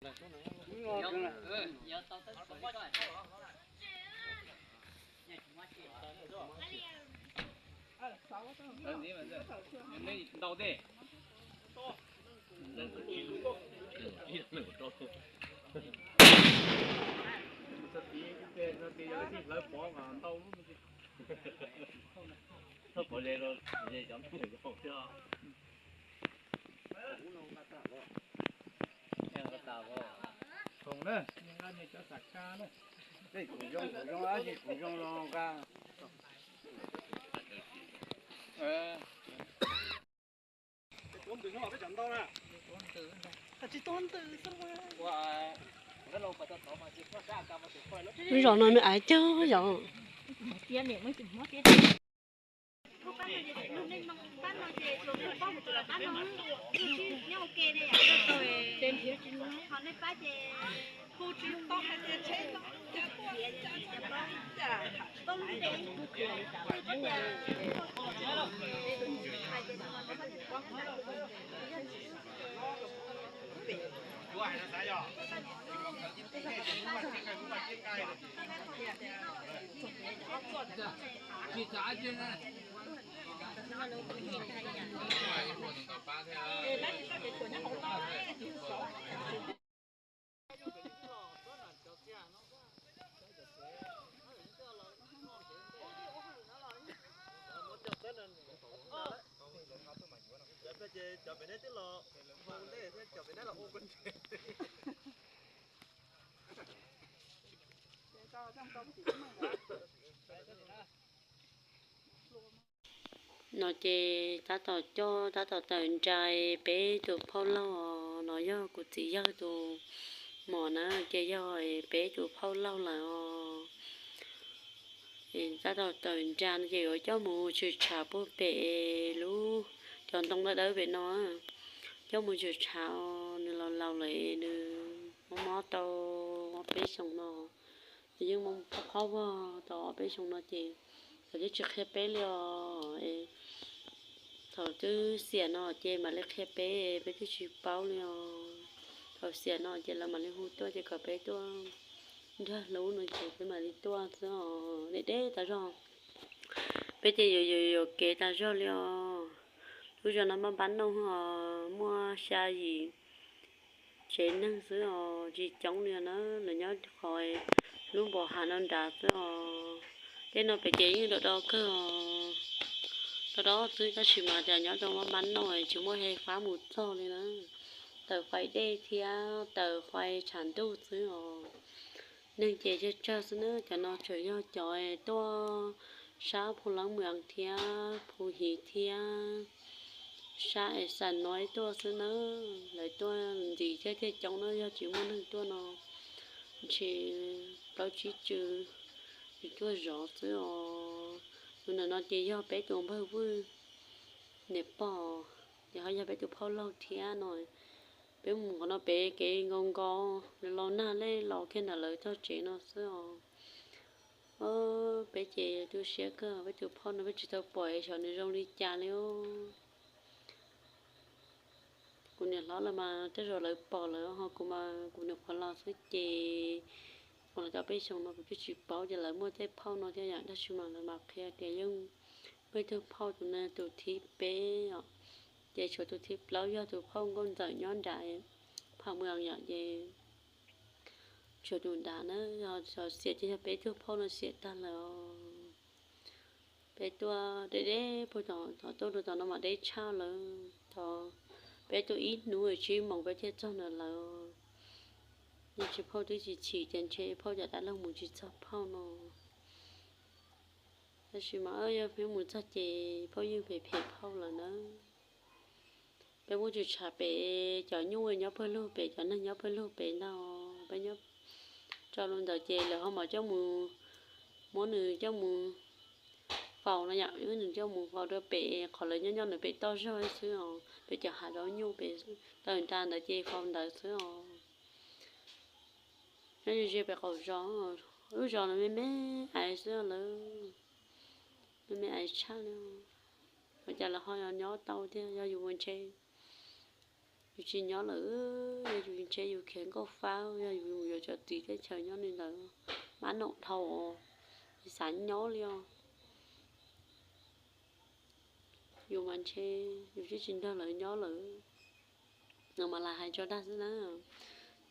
Lub zos no nws aiv tiag yom. No ces tab tom coj tab tom tawm nra peb tus phauj laug os, no yog kuv txiv yawg tus mom na, ces yog peb tus phauj laug lawm os. Tab tom tawm nra no ces yuav coj mus tshwm tshav puag pem lub cov ntoo dawb dawb pem no, coj mus tshwm tshav, nws laus laus lawm, nws mob mob tau ob peb xyoos no, nws yeej mob qhob vog tau ob peb xyoos no ces thaum twb tsis qhia peb li os. Thaum twb xiam no ces mam li qhia peb, peb twb tsis paub li os. Thaum xiam no ces lawv mam li hu tuaj ces kom peb tuaj nrog hlub no ces peb mam li tuaj xwb os, deb deb tas zog. Peb ces yuav yuav yuav kev tas zog li os. Lub zos no maj npab nooj os, muaj xya yim tsev neeg xwb os, tsis coob li na, lawv nyob qhov lub npoo hav no nrad xwb os. Tej no pem ces yeej do do kawg os, do do xwb tab sis mas cas nyob rau maj npab nooj tsis muaj he fab mus txog li na. Taws fais dej thiab taws fais tshav ntuj xwb os. Neeg ces tsawg tsawg xwb na, cov no tsuas yog cov tuaj sab Phu Lab Mws thiab Phu Hiv thiab sab Es Xas no tuaj xwb na. Lawv tuaj ntxiv thiab thiaj coob na, yog tsis muaj neeg tuaj no ntshe plaub tsib tsw tsis tuaj zov xwb os. Tus ntawm no ces yog peb tus npawg Vwj niam pog, ces ho yog peb tus phauj laug thiab no. Peb mus qhov no pem kev nkaus nkaus, nws laus nag lej laus kiag ntawm lawv tog tsev no xwb os. Peb ces tu siab kawg, peb tus phauj no peb tsis tau pom xyov nws zoo li cas li os. Kuv niam hlob lawv mas tej zaum lawv pom lawm ho kuv mas kuv nyuam qhuav los xwb ces, kuv los tau peb xyoos no kuv twb tsis paub ces lawv muaj tej phauj no thiab yom, tab sis mas lawv mam qhia tias yeej muaj ib tug phauj tus no tus thib peb os, ces tshuav tus thib plaub yog tus phauj nkauj ntxawm nyob nram Pham Mws yom, ces tshuav tus nrad na, ho xiam ces yog peb tug phauj no xiam tag lawm os. Peb tuaj deb deb puag tom, tom tuaj rau tom no mas deb tshaj lawm, tau peb tuaj ib hnub tsib moos peb thiaj txog ntawd lawm. Yeej tsis phauj twb tsis chim ces ntshe phauj cov dab laug mus tsis txog phauj no. Tab sis mas yog peb mus txog ces phauj yeej phem phem phauj lawm na. Peb muab tshwm tshav pem cov nyuj nyob pawg lug pem, cov neeg nyob pawg lug pem ntag. Peb nyob rau lub ntawd ces lawv ho mam coj mus, muab nws coj mus faus no yom, muab nws coj mus faus rau pem qhov lawv nyob nyob nws pem toj zog xwb os, pem cov hav zaub nyuj pem taw nra ntawd ces faus ntawd xwb os. Nyob ze ze pem qaum zos, lub zos no me me aiv xwb lawm, me me aiv tshaj li. Ua cas lawv ho nyob tau thiab, yog yus ua ntshe Yus tsis nyob lawm, yog yus ntshe yus khiav nkauj fab, yog yus yuav cov txiv teb chaws nyob li ntawd, mab noom dhau, tsis xav nyob li os. Yus mas ntshe yus twb tsis nrog lawv nyob lawm no mas lam hais tso dag xwb na.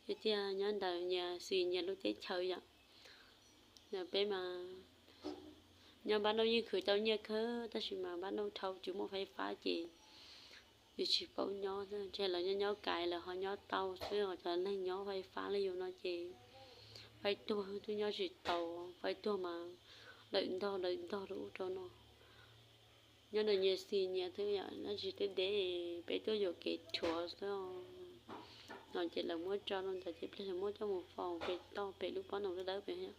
Tiag tiag nyob ntawm nyias xis nyias lub teb chaws yom. Peb mas nyob npab nauj yeej khwv tau nyiaj kawg tab sis mas npab nauj dhau tsis muaj faib fab ces yus tsis paub nyob, ntshe lawv nyob nyob kais lawv ho nyob tau xwb, ho cov neeg nyob faib fab li yus no ces faib tuag twb nyob tsis tau, faib tuag mas lawm ntog lawm ntog rau ub rau no. Nyob ntawm nyias xis nyias thiab yom, nyob tsis deb deb, peb tuaj yuam kev rhuav xwb no ces lawv muab tso rau ntawd ces pliag lawv muab coj mus faus pem toj pem lub pob noom dawb dawb pem no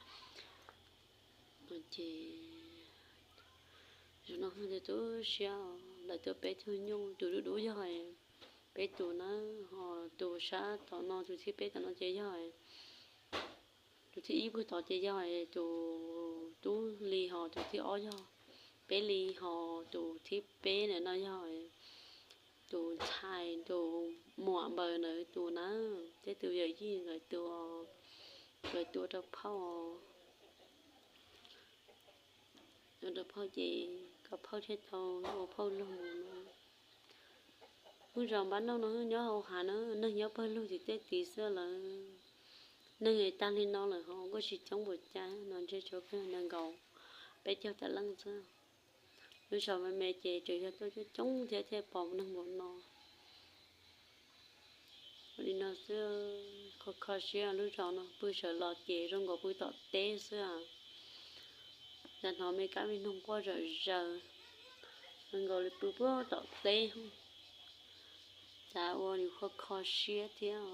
ces zoo no tu siab, lawv tuaj peb tug nyuj tus dub dub yog peb tus na, ho tus sab tom no tus thib peb tom no ces yog, tus thib ib puag tod ces yog tus tub li, ho tus thib ob yog peb li, ho tus thib peb ntawm no yog tus ntxhais tus muam npaws ntawd tus na, tej tus yawm yij ntawd tus, nkawd tua rau phauj, tua rau phauj ces kom phauj thiaj tau ua phauj lug mus no. Lub zos npab nauj no nyob hauv hav na, neeg nyob pawg lug tim tej tid xwb lawm. Neeg tag li no lawm ho kuj tsis coob npaum cas no, ntshe tshuav peb nees nkaum peb caug tawm leej xwb. Lub zos me me ces tseem yog tuaj coob coob thiab thiaj pom neeg npaum no. Li no xwb, kho kho siab lub zos no pw sawv los ces zoo nkaus pw tom teb xwb. Cas hnov me kab me noog quaj zom zaws, zoo nkaus li pw puag tom teb. Cas ua li kho kho siab thiab.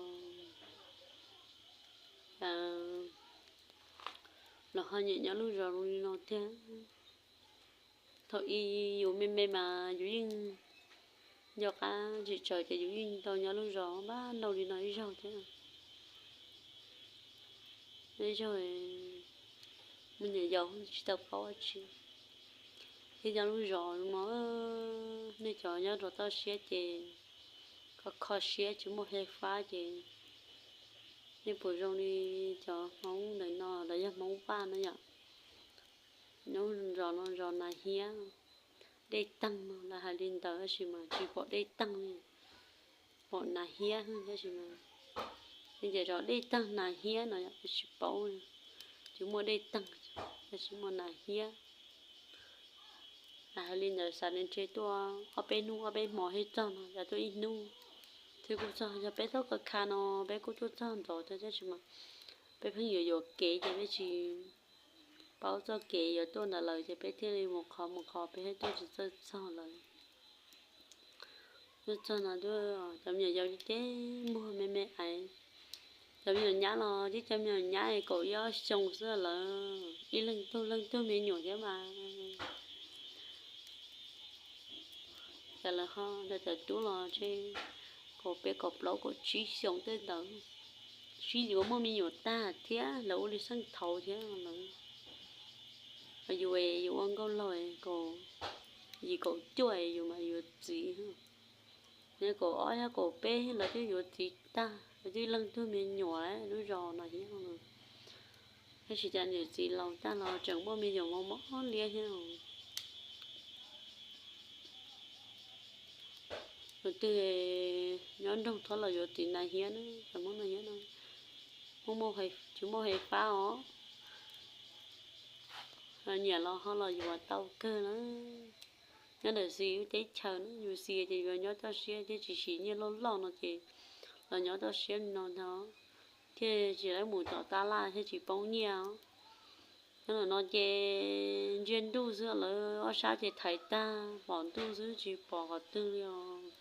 Cas los ho nyiam nyob lub zos zoo li no tiag. Thaum ub yus me me mas yus yeej nco qab tsis tsawg ces yus yeej tau nyob lub zos npab nauj li no ib zaug thiab. Ib zaug me nyuam yaus tsis tau paub dab tsi, thiab nyob lub zos no, nej cov nyob rau toj siab ces kho kho siab tsis muaj faib fab ces nej puas zoo li cov Hmoob ntawm no, lawv yog Hmoob Vaj no yom. Nyob zos no zos Nas Hiab, dej taeg no lawv hais li ntawd tab sis mas tsis pom dej taeg li, pom Nas Hiab tab sis mas, ces zos dej taeg Nas Hiab no yom, tsis paub, tsis muaj dej taeg, tab sis muaj Nas Hiab. Hais li ntawd xav li ntshe tuaj ob peb hnub ob peb hmo thiaj txog no, cas tuaj ib hnub thiab kuj txog. Yog peb thaub kaw kha no peb kuj tuaj txog ntawd thiab tab sis mas peb pheej yuav yuam kev ces peb tsis paub txoj kev yuav tuaj ntawd lawm ces peb thiaj li mus qhov mus qhov peb thiaj tuaj tsis txawj txog lawm. Tuaj txog no cov me nyuam yaus ces muag me me aiv, cov me nyuam nyab los tib cov me nyuam nyab kaum ib ob xyoo xwb lawm, ib leeg tug leej tug me nyuam thiab mas. Cas lawv ho cov tub los ntshe kaum peb kaum plaub kaum tsib xyoo tej ntawd, sib yuav muaj me nyuam tag thiab lawv ua li xeej thaud thiab lawm. Yus, yus ua nkauj laug kaum yim kaum cuaj yus mas yuav txiv, nyob kaum ob nyob kaum peb lawv twb yuav txiv tag, lawv twb leej tug me nyuam lub zos no thiab. Tab sis cas niam txiv laus tag los tseem muaj me nyuam mos mos liab thiab. Tus twg nyob nroog txhob los yuav txiv Nas Hiab na, cov Hmoob Nas Hiab no, tsis muaj faib fab os. Nyiam los ho los yuav tau kawg na. Nyob ntawm xis lub teb chaws na, yus xis ces yuav nyob toj siab thiab tsis siv nyiaj loj loj no ces los nyob toj siab li no ntag, thiaj tsis tau mus tom tab laj thiab tsis poob nyiaj os. Nyob ntawm no ces ntsia ntuj xwb, lawv ob sab ces thaiv tag pom ntuj xwb tsis pom qhov twg li os.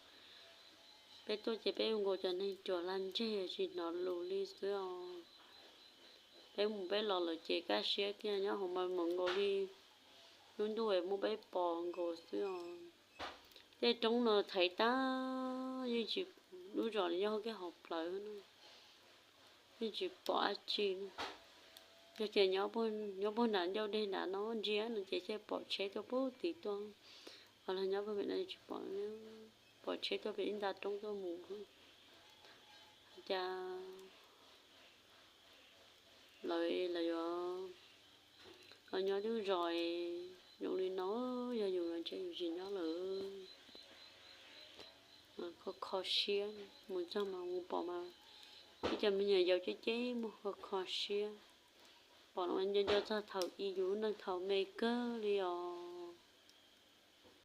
Peb tuaj ces peb ua nkaus cov neeg ruam lag ntseg tsis hnov lus li xwb os. Peb mus peb los lawm ces kaj siab kiag, nyob hauv mas mus nkaus li lub ntuj es muab peb pom nkaus xwb os. Tej roob no thaiv tag yeej tsis, lub zos nyob kiag hauv plawv no yeej tsis pom dab tsi. Yog tias nyob puag nram ncauj deg nram no ntsia no ces thiaj pom tsheb tuaj puag tid tuaj, ho los nyob puag pem no tsis pom, pom tsheb tuaj pem ib nta roob tuaj mus. cas lawv, lawv yuav los nyob lub zos zoo li no, yog yus los ntshe yus tsis nyob lawm. Kho kho siab, mus txog mas mus pom mas ib co me nyuam yaus ceb ceb muag kho kho siab, pom no nco nco txog thaum i yus lub neej thaum me kawg li os.